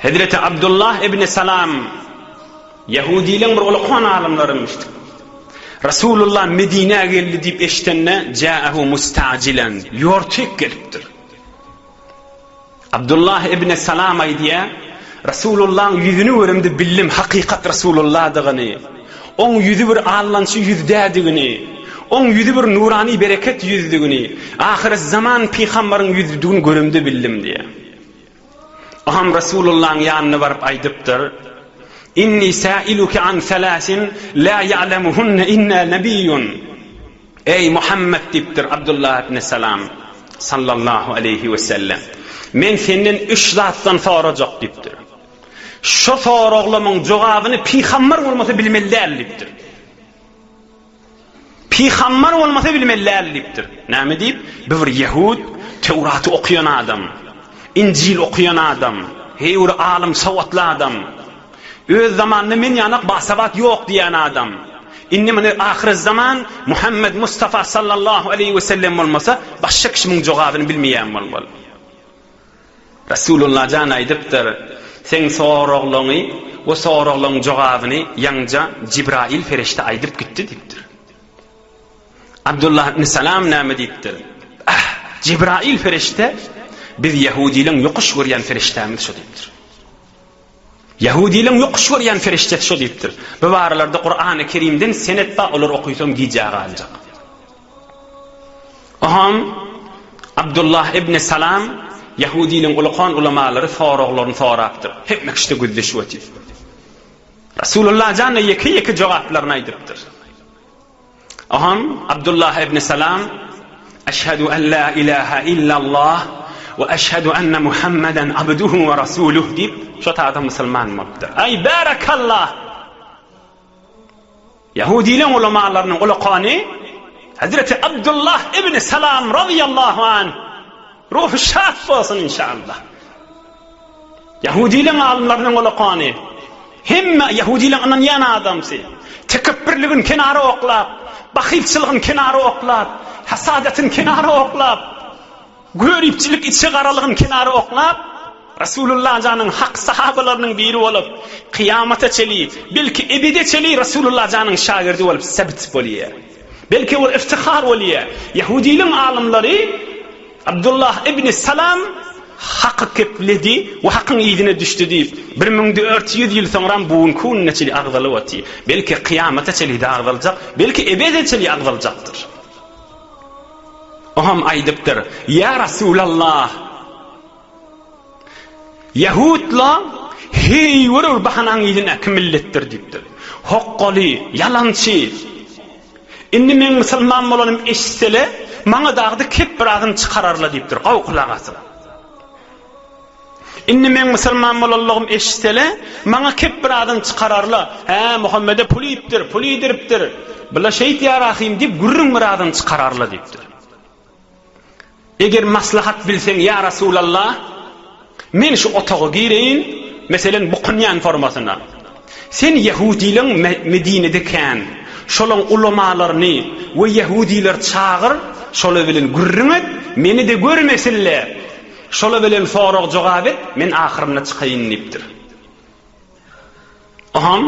Hezreti Abdullah ibn Salam Ýahudileň bir ulakan alymlarymyşdy. Rasulullah Medinä geldi diýip eşidende, Ja'ahu mustajilan, ýortyk gelipdir. Abdullah ibn Salam aýdýar, Rasulullahyň ýüzüni göremde bildim hakykat Rasulullahdygyny. Oň ýüzi bir allançy ýüz dädigini, oň ýüzi bir nurany bereket ýüzdügini, ahyrzaman pygambaryň ýüzüdigini göremde bildim diýýär. Oham Rasulullahyň ýanyna baryp aýdypdyr, Inni sailuke an salasin la ya'lemuhunne inna nebiyyun. Eý Muhammet diýipdir Abdullah ibn Salam sallallahu aleýhi we sellem. Men senden üç zatdan sorajak diýipdir. Şo soraglamyň jogabyny pygamber bolmasa bilmeli däl diýipdir. Pygamber bolmasa bilmeli däl diýipdir. Näme diýip? Bu bir ýehud, Töwraty okaýan adam, Injil okaýan adam, heý bir alym, sowatly adam. Öz zamanynda men ýanak basawat ýok diýen adam. Indi muny ahyrzaman Muhammed Mustafa sallallahu aleýhi we sellem bolmasa, başga kişi muň jogabyny bilmeýän bolmaly. Resulullah jan aýdypdyr, Seň soraglaňy we soraglaň jogabyny ýaňja Jibrail perişde aýdyp gitdi diýipdir. Abdullah ibn Salam näme diýipdir? Ah, Jibrail perişde biz ýehudileň ýokuş görýän perişdämiz şo diýipdir. Ýehudileň ýokuş görýän perişdesi şo diýipdir. Bu baralarda Kurany Kerimden senet bar, olar okysam gijä galjak. Oham Abdullah ibn Salam ýahudiliň ulakan ulamalary soraglaryny sorapdyr. Hemme kişide gözleşip otyr. Rasulullah jan-da ýeke-ýeke jogaplaryny aýdypdyr. Oham Abdullah ibn Salam Eşhedü en la ilaha illallah we eşhedü enne Muhammeden abduhu we rasuluh diýip, şo taýda musulman bolupdyr. Aý barakallah! Ýahudileň ulamalarynyň ulakany Hezreti Abdullah ibn Salam razyýallahu anh ruhy şat bolsun inşallah. Ýahudileň alymlarynyň ulakany hemme ýahudileň ynanýan adamsy tekepbirligini kenara oklap, bahylçylygyny kenara oklap, hasadatyny kenara oklap, Göripçilik içi garalygyn kenara oklap, Rasulullah janyň hak sahabalarynyň biri bolup, kyýamata çeli, belki ebede çeli Rasulullah janyň şagirdi bolup sebt bolýar. Belki bir iftihar bolýar. Ýahudylyň alymlary Abdullah ibn Salam haky kepledi we hakyň yzyna düşdi diýip, 1400 ýyl soňram bu günki gününe çeli agzalyp otyr. Belki kyýamata çeli-de agzaljak, belki ebede çeli agzaljakdyr. Oňam aýdypdyr, Ýa Rasulallah! Ýahudla heý bir bir bahanaň yzyndaky milletdir diýipdir. Hokgaly, ýalançy. Indi meň musulman bolanym eşitsele, maňa dagda kep birazyny çykararla diýipdir. Gowy gulak asyň. Indi meň musulman bolanlygym eşitsele, maňa kep bir adyny çykararla, Hä, Muhammede pul iýipdir, pul iýdiripdir, bula şeýtýär ahym diýip gürrüň bir adyny çykararla diýipdir. Eger maslahat bilseň, ýa Rasulallah, men şu otaga gireýin, meselem, bukunýan formasyna. Sen ýehudileň Medinede kän, şolaň ulamalaryny we ýehudileri çagyr, şolar bilen gürrüň et, meni-de görmesinler. Şola bilen sorag-jogap et, men ahyrynda çykaýyn diýipdir. Oham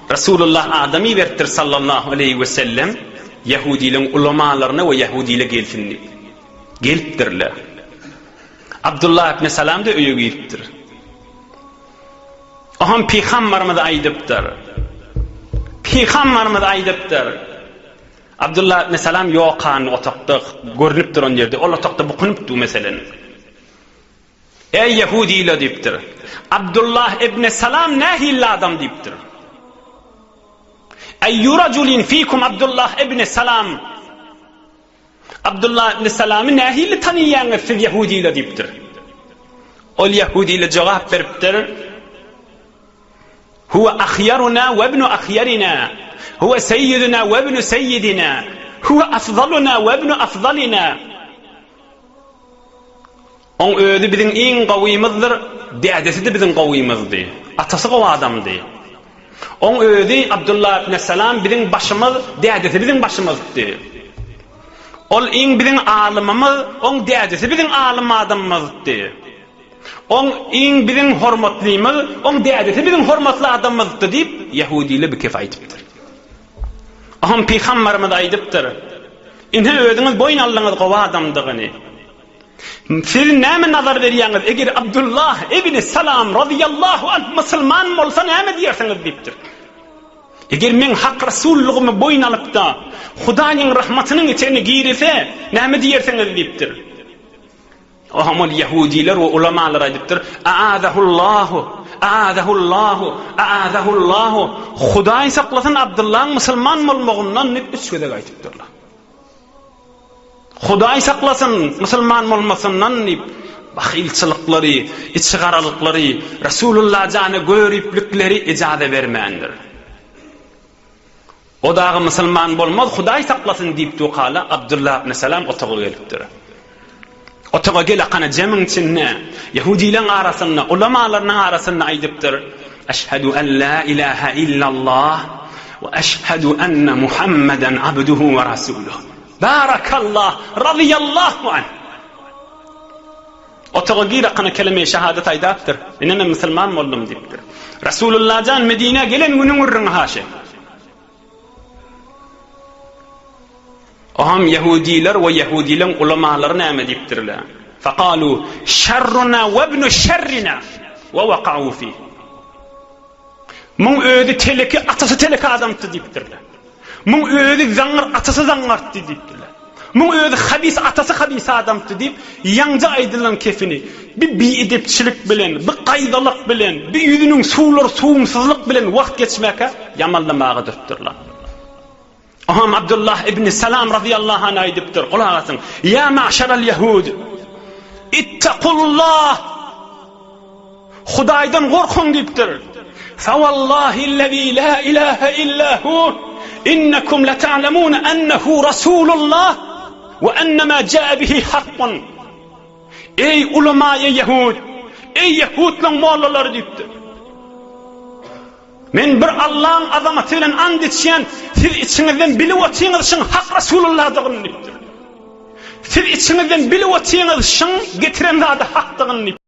Resulullah adam iberipdir sallallahu aleýhi we sellem ýahudileň ulamalaryna we ýahudile gelsin diýip. Gelipdirler. Abdullah ibn Salam-da öýe giripdir. Oham pygambarymyz aýdypdyr. Pygambarymyz aýdypdyr. Abdullah ibn Salam ýokany otagda görnüp duran ýerde, ol otagda bukunypdy meselen. Eý ýehudiler diýipdir. Abdullah ibn Salam nähili adam diýipdir. Eýyu rajulin fikum Abdullah ibn Salam. Abdullah ibn Salamy nähili tanyýaňyz siz ýehudiler diýipdir. Ol ýehudiler jogap beripdir. Huwe ahýaruna we ibnu ahýarina, huwe seýýiduna we ibnu seýýidina, huwe afzaluna we ibnu afzalina. Oň özi biziň iň gowymyzdyr, dädesi-de biziň gowymyzdy. Atasy gowy adamdy. Oň özi Abdullah ibn Salam biziň başymyz, dädesi biziň başymyzdy. Ol iň biziň alymymyz, oň dädesi biziň alym adamymyzdy. Oň iň biziň hormatlymyz, oň dädesi biziň hormatly adamymyzdy diýip, ýehudiler bir kef aýdypdyr. Oňam pygambarymyz aýdypdyr, Ine özüňiz boýun aldyňyz gowy adamdygyny. Siz näme nazar berýäňiz, eger Abdullah ibn Salam razyýallahu anh musulman bolsa näme diýersiňiz diýipdir. Eger meň hak resullygymy boýun alyp-da, Hudaýyň rahmatynyň içine girise, näme diýersiňiz diýipdir. Oňam ol ýehudiler we ulamalar aýdypdyr, Aazahullahu, aazahullahu, aazahullahu, Hudaý saklasyn Abdyllaň musulman bolmagyndan diýip üç gezek aýdypdyrlar. Hudaý saklasyn musulman bolmasyndan diýip, bahylçylyklary, içigaralyklary, Resulullah jana göriplikleri ijaza bermändir. O dagy musulman bolmaz, Hudaý saklasyn diýip dukala Abdullah ibn Salam otaga gelipdir. Otaga gelakana jemiň içinde, ýehudileň arasynda, ulamalarynyň arasynda aýdypdyr, Eşhedü en la ilahe illallah we eşhedü enne Muhammeden abduhu we rasuluh. Barakallah, razyýallahu anh. Otaga girakana keleme-i şehadet aýdapdyr. Ine men musulman boldum diýipdir. Resulullah jan Medinä gelen günüň gürrüňi haşy. Oham ýehudiler we ýehudileň ulamalary näme diýipdirler? Fakalu şerruna we ibnu şerrina we wakau fi. Muň özi teleki, atasy teleki adamdy diýipdirler. Muň özi zaňňar, atasy zaňňardy diýipdirler. Muň özi habis, atasy habis adamdy diýip, ýaňja aýdylan kefini bir biedepçilik bilen, bir gaýdalyk bilen, bir ýüzüniň suwlary suwumsyzlyk bilen wagt geçmäkä ýamanlamaga durupdyrlar. Oňam Abdullah ibn Salam razyýallahu anh aýdypdyr, gulak asyň, Ýa ma'şaral ýehud, ittakullah! Hudaýdan gorkuň diýipdir. Fawallahillezî lâ ilâhe illâ hu, innekum leta'lemûne ennehu rasûlullah we ennemâ câe bihi hakkun. Eý ulamaýy ýehud, eý ýehudlaň mollalary diýipdir. Men bir Allaň azamaty bilen and içýän, siz içiňizden bilip otyňyz şyň hak Rasulullahdygyny diýipdir. Siz içiňizden bilip otyňyz şyň getiren zady hakdygyny diýipdir.